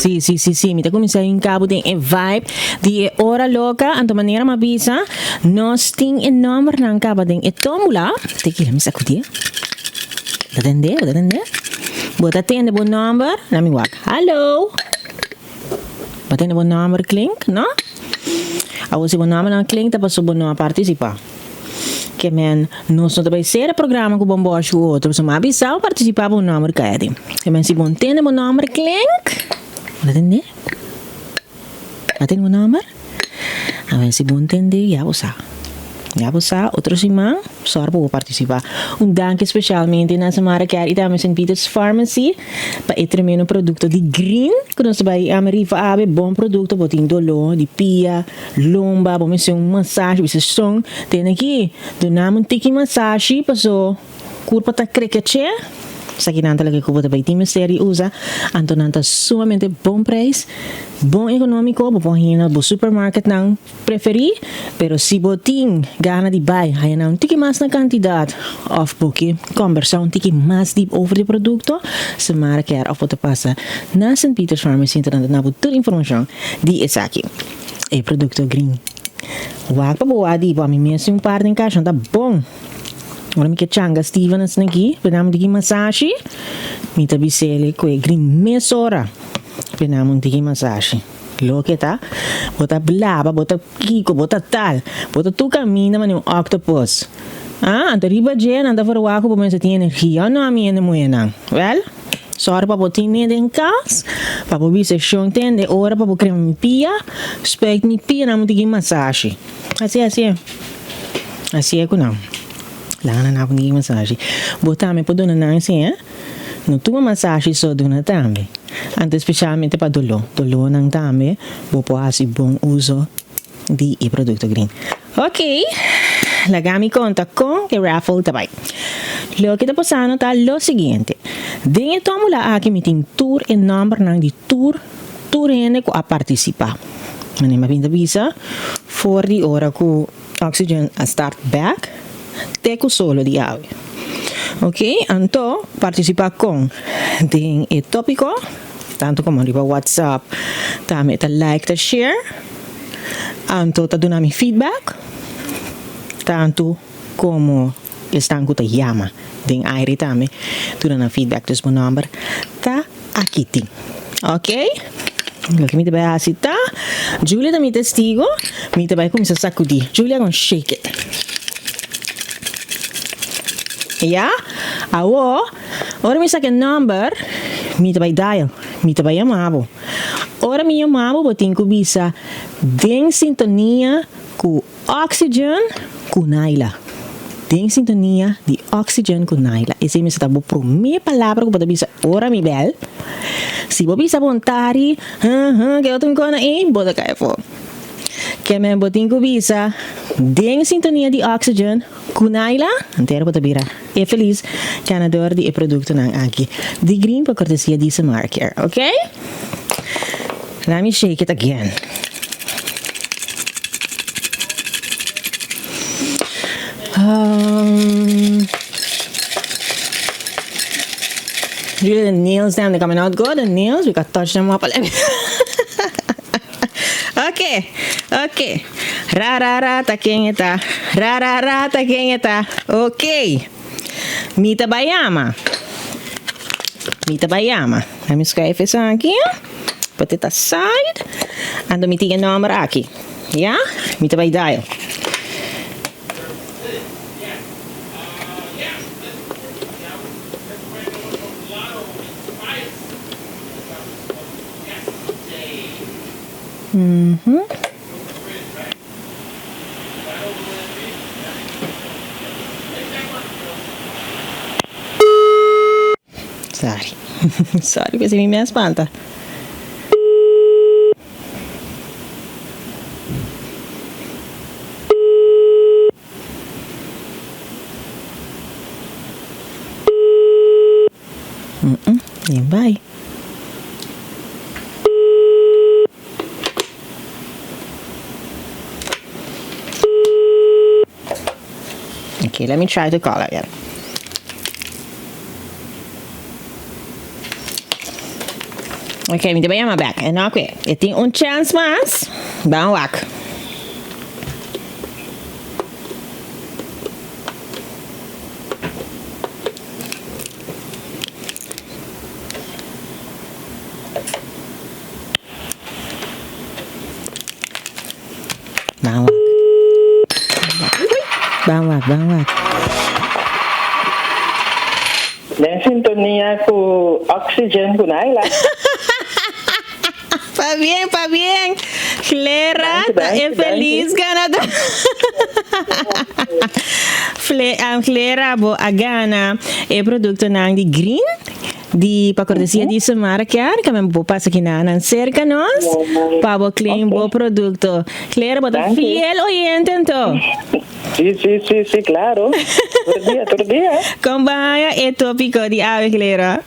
Sí, sí, sí, sí. Mi ta kuminsá hinka bo den e vibe di e ora loka. Anto manera mi a bisa, nos tin e nòmbernan kaba den e tómbula. Te kila mi sakudí. Bo ta tende? Bo ta tende? Bo ta tende bo nòmber? Laat mi wak. Hallo! Bo tende bo nòmber klink? No? Awor si bo nòmber no a klink ta pasobra bo no a partisipá. Ke men nos no ta bai sera programa ku bon bòshi ku otro pasobra mi a bisa bo partisipá bo nòmber kai aden. Ke men si bo no tende bo nòmber klink, bo ta tende? Bo tende bo nòmber? Awor si bo no tende ya bo sa. Ya bo sa otro siman sòru pa bo partisipá. Un danki spesialmente na Samara Care i tambe Sint Peters Pharmacy pa e tremendo produkto di green ku nos ta bai rifa awe. Bon produkto, bo tin doló di pia, lomba, bo mester un masashi, bisa son tene aki duna mi un tiki masashi paso kurpa ta krekeche. Esaki nan ta loke ku bo ta bai tin mester di usa, anto nan ta sumamente bon preis, bon ekonómiko, bo por haña na bo supermarketnan preferí, pero si bo tin gana di bai haña nan un tiki mas na kantidat òf bo ke kòmbersá un tiki mas dip over di produkto, Samara Care òf bo ta pasa na Sint Peters Pharmacy nan ta duna bo tur informashon di esaki. E produkto green. Wak pa bo wak di bo, ami mes tin un par den kasha, nan ta bon. Ora mi ke changa Steven asina aki, pe nan diki masashi, mi ta bis'el ku e green mesora pe nan un diki masashi. Loke ta, bo ta blaba, bo ta kiko, bo ta tal, bo ta tur kaminda manera un octopus. Ah, anto riba dje nan ta verwagt ku bo mester tin energia o no ami hende muhernan? Wèl, sòru pa bo tine den kas, pa bo bisa shon tende ora pa bo krema mi pia, spuit mi pia nan un diki masashi. Asi, asi. Asi e ku nan. Laga nan habu di masashi. Bo tambe por duna nan si, eh? No tuma masashi so, duna tambe. Anto spesialmente pa doló. Dolónan tambe bo por hasi bon uso di e produkto green. Ok, laga mi konta kon e raffle ta bai. Loke ta pasando ta lo siguiente. Den e tómula aki mi tin tur e nòmbernan di tur tur hende ku a partisipá. Manera mi a bin ta bisa for di ora ku Oxygen a start bek te ku solo di awe. Ok, anto partisipá kon den e tópiko, tantu komo riba WhatsApp, tambe ta like ta share, anto ta duna mi feedback, tantu komo esnan ku ta yama den aire tambe duna nan feedback. Dus bo nòmber ta aki tin. Ok, loke mi ta bai hasi ta, Julia ta mi testigo, mi ta bai kuminsá sakudí. Julia gonna shake it. Ya, awor, ora mi saka e nòmber, mi ta bai dial, mi ta bai yama bo. Ora mi yama bo, bo tin ku bisa den sintonia ku Oxygen ku Naila. Den sintonia di Oxygen ku Naila. Esei mester ta bo promé palabra ku bo ta bisa ora mi bèl. Si bo bisa bontari, huh, huh, ke otro kona ei, bo ta kai afó. Ke men bo tin ku bisa den sintonia di Oxygen ku Naila, entero bo ta bira e felis ganador di e produktonan aki di Green pa kortesia di Samara Care. Ok? Let me shake it again. Um, really the nails them, they're coming out good. The nails, we got touch them up a little bit. okay, okay. Ra ra ra ta ken eta. Ra ra ra ta ken eta. Okay. Mi ta bai yama. Mi ta bai yama. Let me schrijf esaki. Put it aside. Anto mi tin e nomber aki. Ya? Mi ta bai dial. Mhm. Sorry. Sorry, p'esei mi mes spanta. Mm-mm, bai. Okay, let me try to call again. Ok, mi ta bai yama bek. E no kwe. E tin un chance mas. Ban wak. Ban wak. Ban wak, ban wak. Den sintonia ku Oxygen ku Naila. Pabien, pabien. Glera Danki, ta e danki, feliz danki. ganador. Fle, um, Glera bo a gana e productonan di Green di pa cortesia di Samara Care, que men bo pasa kinanan cerca nos pa bo claim bo producto. Glera bo ta Danki. fiel oyente anto. Sí, sí, sí, sí, claro. Tur dia, tur dia. Kon bo haña e tópiko di awe, Glera?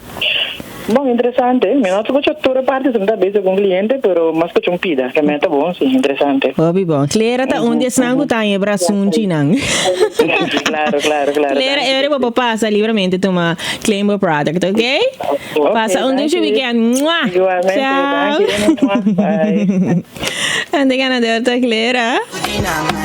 Bon, interesante. Mi no a skucha tur e parti, mi ta bezig ku un kliente, pero mi a skucha un pida. Ke meta bon, sí, interesante. Hopi bon. Glera ta un di esnan ku ta haña e brasunchinan. Claro, claro, claro. Glera, e ora bo por pasa libremente tuma claim bo product, ok? Ok, Pasa un dushi danki. weekend. Mua! Igualmente, Chao. danki. Bye. Ande ganador ta Glera.